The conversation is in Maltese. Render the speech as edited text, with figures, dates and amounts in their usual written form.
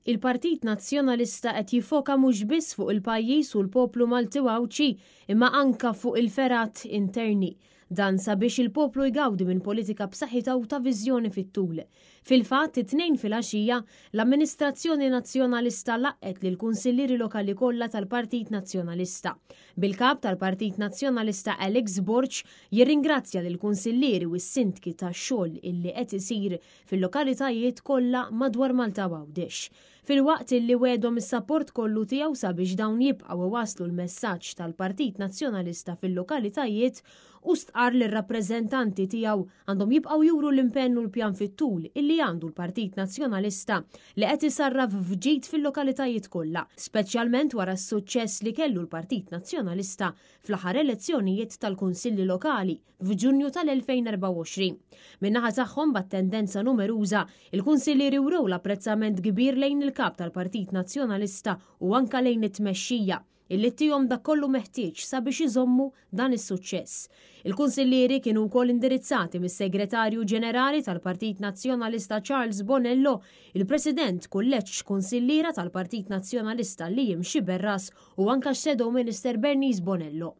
Il-Partit Nazzjonalista qed jiffoka mhux biss fuq il-pajjiż u l-poplu Malti u Għawdxi imma anka fuq il-fergħat interni. Dan sabiex il-poplu jgawdi minn politika b'saħħitha u ta' viżjoni fit-tul. Fil-fatt, it-Tnejn filgħaxija, l-amministrazzjoni Nazzjonalista laqgħet lill-kunsillieri lokali kollha tal-Partit Nazzjonalista. Bil-Kap tal-Partit Nazzjonalista Alex Borg jirringrazzja lill-kunsillieri u s-sindki tax-xogħol illi qed isir fil-lokalitajiet kollha madwar Malta u Għawdex. Filwaqt illi wegħdhom is-sapport kollu tiegħu sabiex dawn jibqgħu iwasslu l-messaġġ tal-Partit Nazzjonalista fil-lokalitajiet, hu stqarr li r-rappreżentanti tiegħu għandhom jibqgħu juru l-impenn u l-pjan fit-tul illi għandu l-Partit Nazzjonalista li qed isarraf f'ġid fil-lokalitajiet kollha, speċjalment wara s-suċċess li kellu l-Partit Nazzjonalista fl-aħħar elezzjonijiet tal-Kunsilli Lokali f'Ġunju tal-2024. Min-naħa tagħhom b'attendenza numeruża, il-kunsillieri wrew l-apprezzament kbir lejn il-Kap tal-Partit Nazzjonalista u anka lejn it-tmexxija illi ttihom dak kollu meħtieġ sabiex iżommu dan is-suċċess. Il-kunsillieri kienu wkoll indirizzati mis-Segretarju Ġenerali tal-Partit Nazzjonalista Charles Bonello, il-President Kulleġġ Kunsilliera tal-Partit Nazzjonalista Liam Sciberras u anka x-Shadow Minister Bernice Bonello.